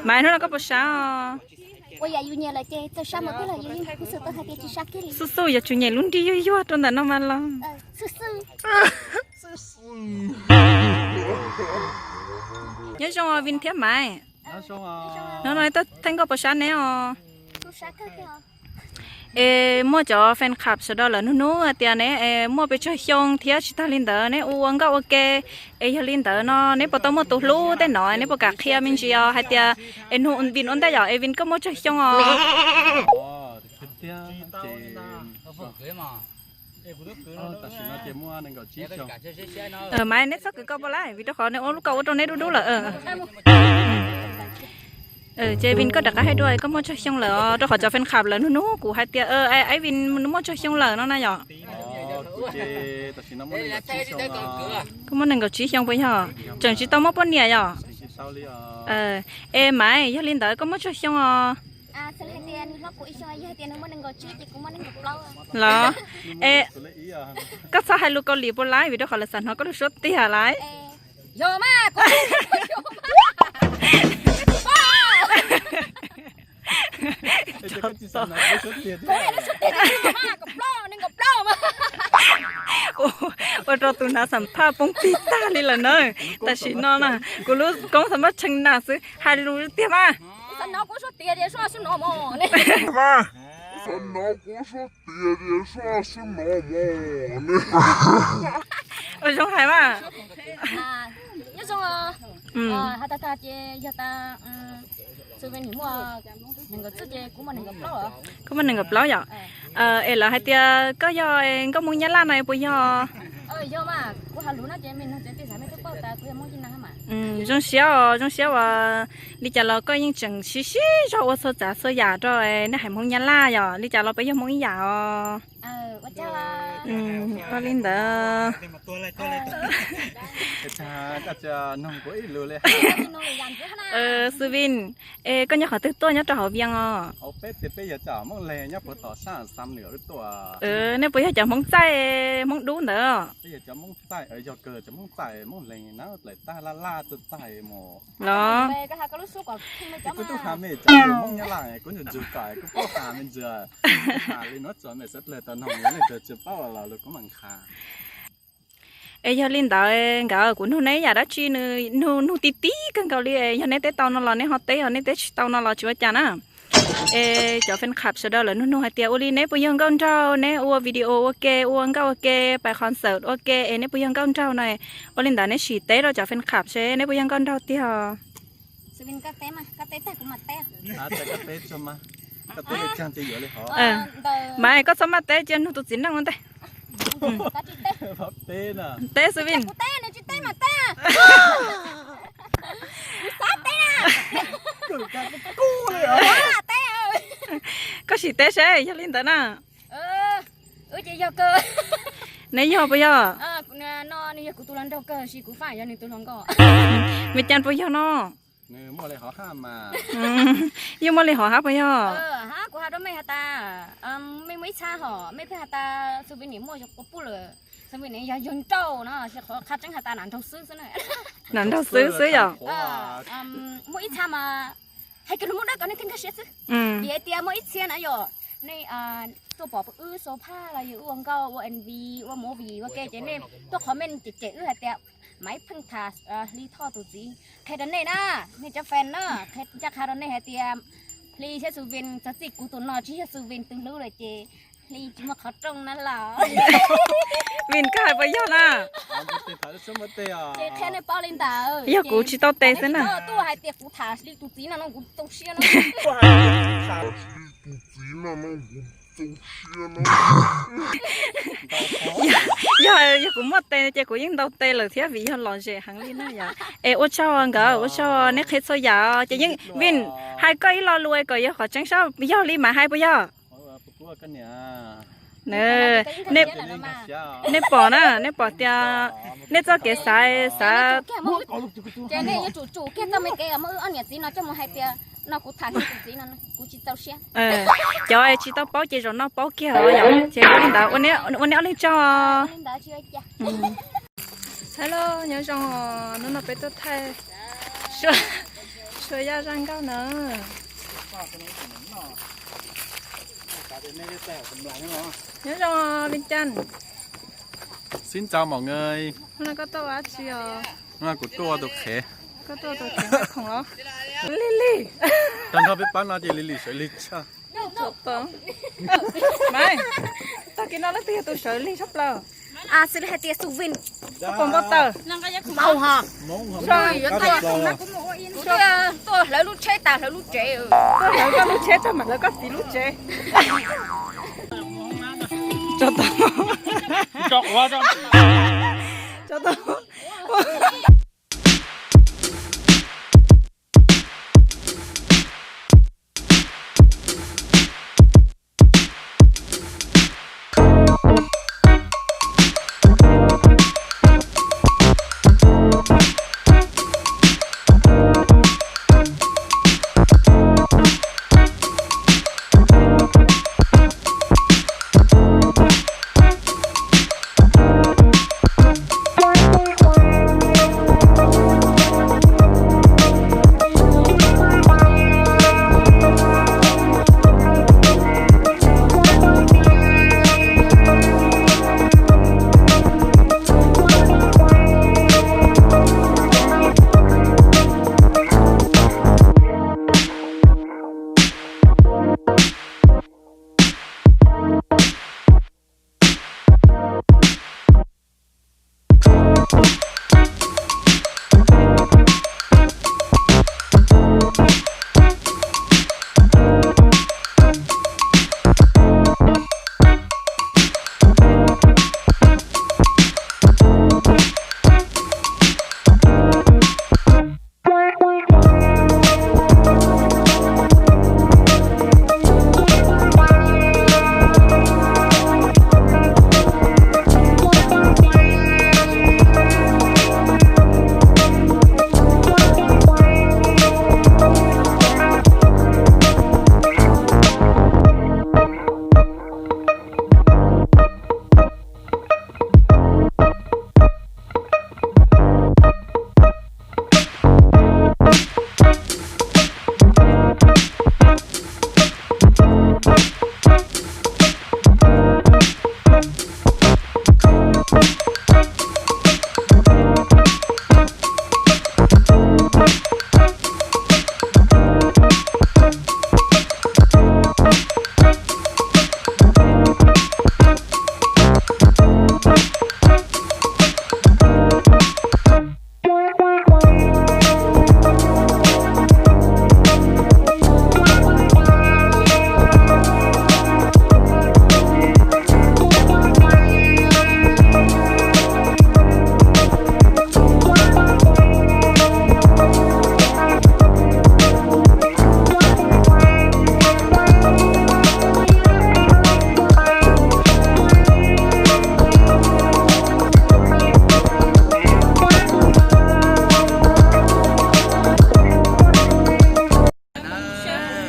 Maiv, hnub no koj puas sab os? Xub xub yog tsum nyem lub nrig yuag yuag rau ntawm no mas los. Nyob zoo Vin thiab Maiv. Hnub no tuaj theej nkauj puas sab neb os? Es muaj cov fan club sawv daws lawv nug nug hais tias neb muaj pes tsawg xyoo thiab tsis tag li ntawd neb ua ua nkauj ua ke, es yog li ntawd no neb puas tau muaj tus hlub tej no, neb puas kam qhia me ntsis os hais tias, es nug Vin ua ntej yom, es Vin koj muaj tsawg xyoo os? Maiv, neb txhob kwv koj puas lawm vim rau qhov neb ua lub koj ua rau neb dub dub lawm. Ces Vin koj rov qab hais dua koj muaj tsawg xyoo lawm os, rau qhov cov fan club lawv nug nug kuv hais tias, Aib Vin muaj tsawg xyoo lawm no na yom? Koj muaj nees nkaum tsib xyoo puas yog? Tseem tsis tau muaj poj niam yom? Es Maiv, yog li ntawd koj muaj tsawg xyoo os? Los, es koj txhob hais lus Kaus Lim puas lawm vim rau qhov lawv xav hnov koj lub suab tiag lawm. Ua rau tus hnav xam phaj poob tig tag li lawm na. Tam sim no na, kuv lub koob xam phaj tshee nas xwb, hais lus tiag mas. Ua zoo hais mas. Koj muaj nees nkaum plaub yom? Es lawv hais tias koj yog nkauj Hmoob Nyab Laj no puas yog? Zoo siab os, zoo siab uas li cas los koj yeej tseem siv siv zog ua txhua tsav txhua yam rau nej haiv Hmoob Nyab Laj yom, li cas los peb yog Hmoob ib yam os. Ua li ntawd. Xwb Vin, es koj nyob qhov twg tuaj nyob rau hauv Vias os? Nej puas yog cov Hmoob txaij Hmoob dub ntawd? Los, es yog li ntawd nkawd kuv nug neb yam dab tsi nws nug nug ti ti kawg nkaus li, yog neb teb tau no los neb ho teb, yog neb teb tsis tau no los tsis ua cas na. Es cov fan club sawv daws lawv nug nug hais tias ua li neb puas yog nkauj nraug, neb ua video ua ke, ua nkauj ua ke, pais concert ua ke, es neb puas yog nkauj nraug no? Ua li ntawd neb sim teb rau cov fan club seb neb puas yog nkauj nraug tiag. Mas koj txhob maj teb, cia nug tus txiv neej ua ntej. Teb xwb Vin. Koj sim teb seb yog li ntawd na. Neb yog puas yog? Me cas puas yog no? Yeej muaj li hov hab puas yog? Nam nraug xwb xwb yom? Hais kiag lus Hmoob dawb kom nej thiaj nkag siab xwb. Vim hais tias muaj ib txhia na yom, nej tuaj pom wb show phaj los yog wb ua nkauj ua MV ua movie ua ke ces nej tuaj comment cem cem wb hais tias Maiv pheej tham Hli Thoj tus txiv. Qhia rau nej na, nej cov fan na, ncaj qha rau nej hais tias Hli thiab Xu Vin txog txij kuv tus no tsis yog Xu Vin tus hlub lawm ces Hli tsis muaj qhov rooj na los. Vin koj hais puas yog na? Ces qhia nej paub li ntawd. Yog kuv tsis tau tes xwb na. Tuaj hais tias kuv tham Hli tus txiv no no kuv txaus siab no. Yog, yog kuv muaj tes ces kuv yeej ntaus tes lawm thiab vim yog lom zem heev li na yom. Es ua tsaug nkawd, ua tsaug nej qhia txhua yam os. Ces yeej Vin hais koj ib lo lus kom yog qhov tseeb sab yog li mas hais puas yog? Nej pom na, nej pom tias nej txoj kev xav, xav Ces nej yuav tsum tsum kiag txoj me kev muab wb ob niam txiv no coj mus hais tias no kuv tham tus txiv no kuv tsis txaus siab. Cov tsis tau paub ces zaum no paub kiag os yom. Ces ua li ntawd ua neb ob leeg tsaug. Hello, nyob zoo, hnub no peb tuaj thaij suab, Tshuav yaj zaj nkauj na. Nyob zoo Vias Cas. Xin chào mọi người. Hnub no koj tuaj ua dab tsi os? Hnub no kuv tuaj ua tus qhev. Koj tuaj ua tus qhev nqa khoom los? Lig lig. Tag nrho peb pab no ces lig lig sawv lig tshaj. Mas tag kis no leej twg yog tus sawv lig tshaj plaws? Xws li hais tias Xu Vin. Koj puas npau taws? Npau hos. Tuaj hlawv lub tsheb tas hlawv lub tsev. Tuaj hlawv koj lub tsheb tag mam hlawv koj txiv lub tsev. Tso tau. Tso tau.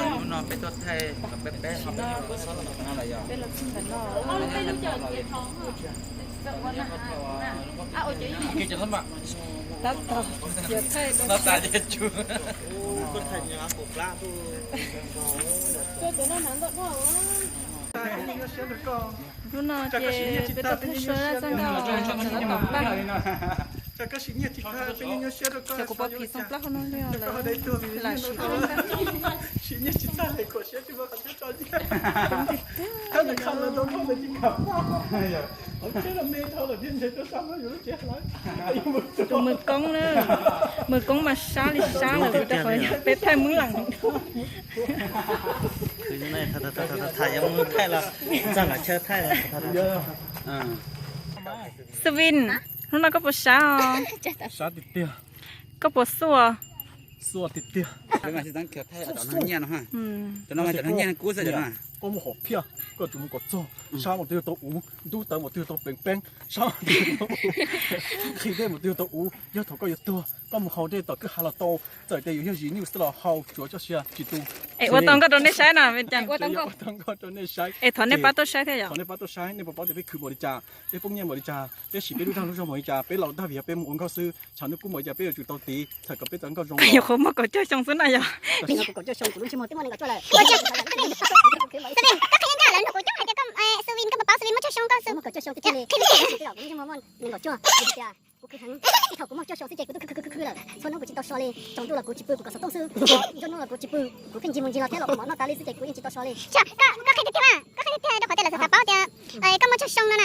Hnub no peb tuaj thaij, peb, peb, peb los txog ntawm no. Tab tom yuav thaij no tas ces tsu. Hnub no ces peb tuaj thaij suab zaj nkauj ntawm lawv tom paj. Ces kuv pom phim xoo plaub hau no li lawv lam sim zaj nkauj. Tus mws koob na, mws koob mas sab li sab lawm, rau qhov yog peb thaij Hmoob Lees. Tham yuav mus thaij los txog nram chaw thaij los. Xu Vin, hnub no koj puas sab os? Sab tiag tiag. Koj puas xuaj? Xuaj tiag tiag. Cov no cov nyiaj kub xwb cov no. Koj muaj hom phiaj, koj tsum mus kom txog, sab mas twg yog tau uv, ntub tawv mas twg yog tau peem peeb, sab mas twg yog tau uv, nqhis dej mas twg yog tau uv. Yog thaum koj yuav tuag, koj mus haus dej tom kwj ha los tau, txawm tias yus yog zis nyuj xwb los haus, tsuav txoj sia tsis tu. Es ua tau nkauj rau nej saib no, ua tau nkauj rau nej saib. Es thov nej pab tuaj saib thiab yom, thov nej pab tuaj saib, nej puas paub tias peb khwv npaum li cas, peb poob nyiaj npaum li cas, peb siv peb lub dag lub zog npaum li cas, peb laus tag vim yog peb mus ua nkauj xwb, tshav ntuj kub npaum li cas peb yuav tsum tau tiv txhawm kom peb tau nkauj zoo. Qhov muaj kaum cuaj xyoo xwb na yog. Kaum cuaj xyoo kuv lub ntsej muag twb muaj nees nkaum cuaj lawm. Koj qhia nkauj lawm nug kuv coob hais tias koj, Xu Vin, koj puas paub Xu Vin muaj cuaj xyoo, koj Xu Vin. Kuv lub ntsej muag muaj nees nkaum cuaj, kuv qhia tias ib thaum kuv muaj cuaj xyoo xwb ces kuv twb khwv khwv khwv khwv lawm, txhua hnub kuv tsis tau so li, tsaus ntuj los kuv tsis pw, kuv kom xov tooj xwb, nruab hnub los kuv tsis pw, kuv pheej ncig mus ncig los thiab los ua mov noj tas li xwb ces kuv yeej tsis tau so li. Koj qhia tiag tiag, koj qhia tiag tiag rau qhov tias lawv xav xav paub tias koj muaj cuaj xyoo no na.